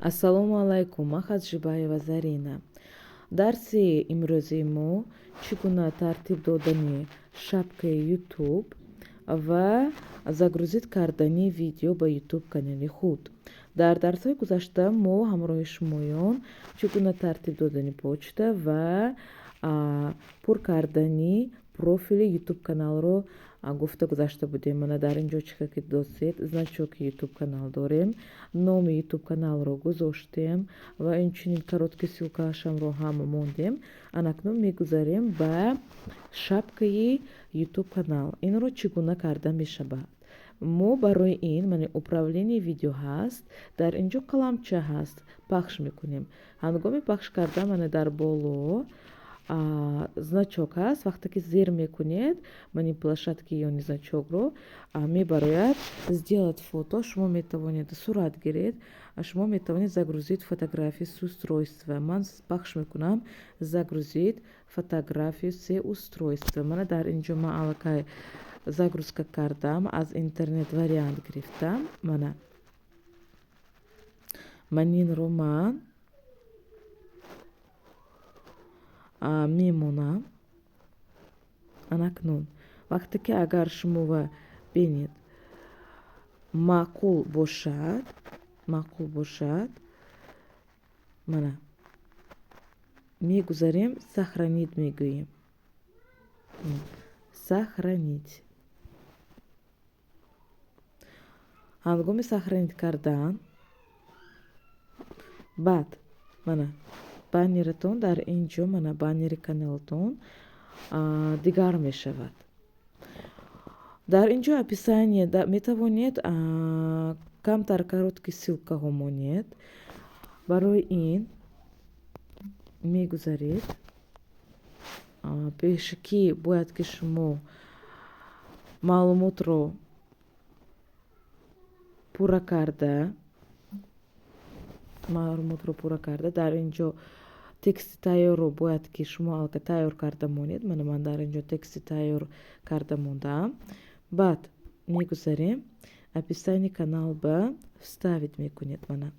Ассалому алайкум, ман Хаджибаева Зарина. Дарси имрӯзии мо чӣ гуна тартиб додани шапкаи Ютуб ва загрузить кардани видео ба Ютуб канали худ. Дар дарсҳои гузашта мо ҳамроҳи шумоён чӣ гуна тартиб додани почта ва пур кардани профили Ютуб каналро гуфта гузашта будем. Мана дар ин ҷо чӣ ки досед, значоки Ютуб канал дорем, номи Ютуб каналро гузоштем ва инчунин короткий ссылкаашамро ҳам мондем. Анакнун мегузарем ба шапкаи Ютуб канал. Инро чӣ гуна карда мешавад? Мо барои ин, мана, управление видео ҳаст, дар ин ҷо қаламча ҳаст, пахш мекунем. Ҳангоми пахш кардан, мана, дар боло значок ҳаст. Вақте ки зер мекунед, мани площадки ёни значокро мебарояд «Сделать фото». Шумо метавонед сурат гиред, шумо метавонед загрузить фотографию с устройства. Ман пахш мекунам «Загрузить фотографию с устройства». Мана, дар ин ҷо ман аллакай загрузка кардам, аз интернет вариант гирифтам. Мана, манинро ман мемонам. Анакнун вақте ки агар шумо бинед, маъқул бошад, маъқул бошад, мана, мегузарем, «Сохранить» мегӯем, «Сохранить». Ҳангоми сохранить кардан баъд, мана, баннератон дар ин ҷо, мана, баннери каналатон дигар мешавад. Дар ин ҷо описание метавонед камтар короткий ссылкаҳо монед. Барои ин мегузаред, пешакӣ бояд ки шумо маълумотро пурра карда, дар ин ҷо тексти тайёрро бояд ки шумо аллакай тайёр карда монед. Мана, ман дар ин ҷо тексти тайёр карда мондаам. Баъд мегузарем, описание канал ба вставить мекунед. Мана,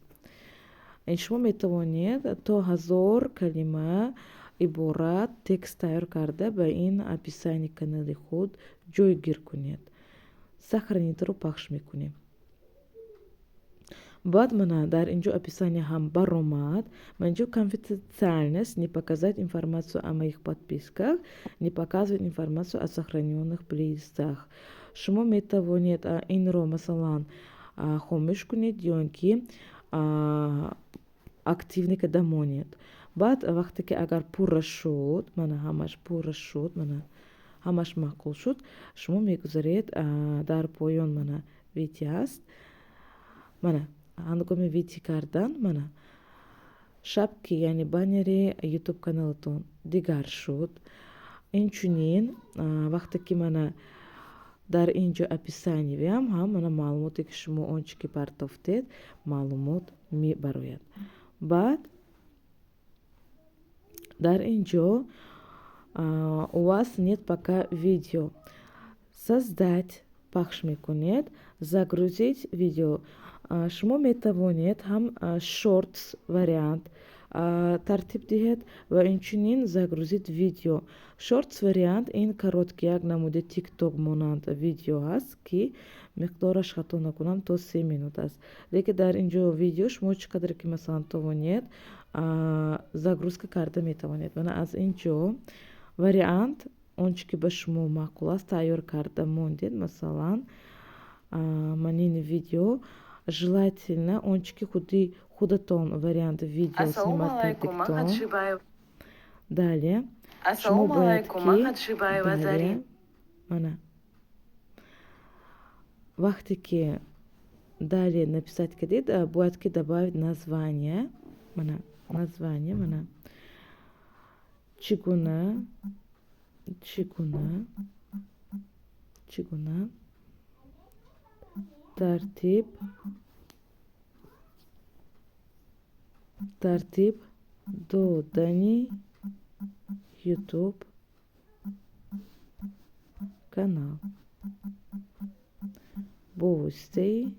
ин шумо метавонед то 1000 калима иборат текст тайёр карда, ба ин описание канали худ ҷойгир кунед. «Сохранитьро пахш мекунем. Баъд, мана, дар ин ҷо описание ҳам баромад. Ман инҷо конфиденциальность, не показать информацию о моих подписках, не показывать информацию о сохраненных плейлистах. Шумо метавонед инро, масалан, хомӯш кунед ё ин ки активный карда монед. Баъд вақте ки агар пурра шуд, мана, ҳамаш пурра шуд, мана, ҳамаш маъқул шуд, шумо мегузаред дар поён, мана, выйти ҳаст. Мана, ҳангоми выйти кардан, мана, шапки, яъне баннери Ютуб каналатон дигар шуд. Инчунин вақте ки, мана, дар ин ҷо описаниеам ҳам, мана, маълумоте ки шумо он чӣ ки партофтед, маълумот мебарояд. Баъд дар ин ҷо «У вас нет пока видео», «Создать» пахш мекунед, «Загрузить видео». Шумо метавонед ҳам шортс вариант тартиб диҳед ва инчунин загрузить видео. Шортс вариант ин короткий, як намуди Тикток монанд видео ҳаст, ки миқдораш, хато накунам, то 3 минут аст. Лекин дар ин ҷо видео шумо чӣ қадре ки, масалан, тавонед, загрузка карда метавонед. Мана, аз ин ҷо вариант, он чӣ ки ба шумо маъқул аст, тайёр карда мондед. Масалан, манин видео, желательно он чӣ ки худи худатон вариант видео снимать кардагитон. Далее шумо бояд ки далее, мана, вақте ки далее написать кардед, бояд ки добавить название. Мана, название, мана, чӣ гуна тартиб додани Ютуб канал бо воситаи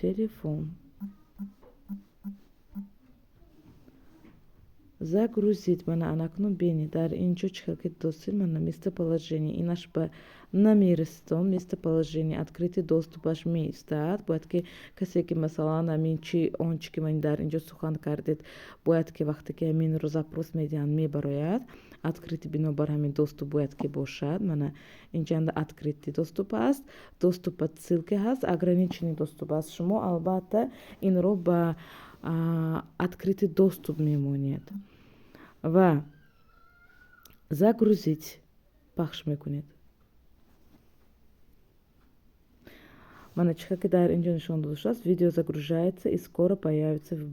Телефон. Загрузить. Мана анакнун бинед, дар ин ҷо чӣ хел ки дидостед, мана местоположение инаш ба намерасидон, местоположение открытый доступ аш меистад. Бояд ки касе ки, масалан, ҳамин чи он чи ки ман дар ин ҷо сухан кардед, бояд ки вақте ки ҳаминро запрос медиҳанд, мебарояд. Открытый, бинобар ҳамин доступ бояд ки бошад. Мана инҷанда открытый доступ аст, доступ ба ссылка ҳаст, ограниченный доступ аст. Шумо албатта инро ба открытый доступ мемонед ва загрузить пахш мекунед. Мана чӣ хел ки дар ин ҷо нишон дода шудааст, видео загружается и скоро появится в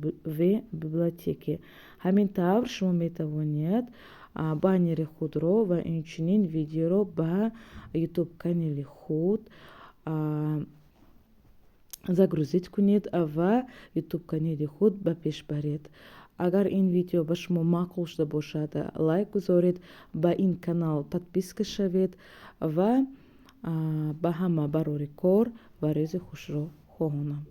библиотеке. Ҳамин тавр шумо метавонед баннери худро ва инчунин видеоро ба ютуб канали худ загрузить кунед ва ютуб канали худ ба пеш баред. Агар ин видео ба шумо маъқул шуда бошад, лайк гузоред, ба ин канал подписка шавед ва ба ҳама барори кор ва рӯзи хушро хоҳонам.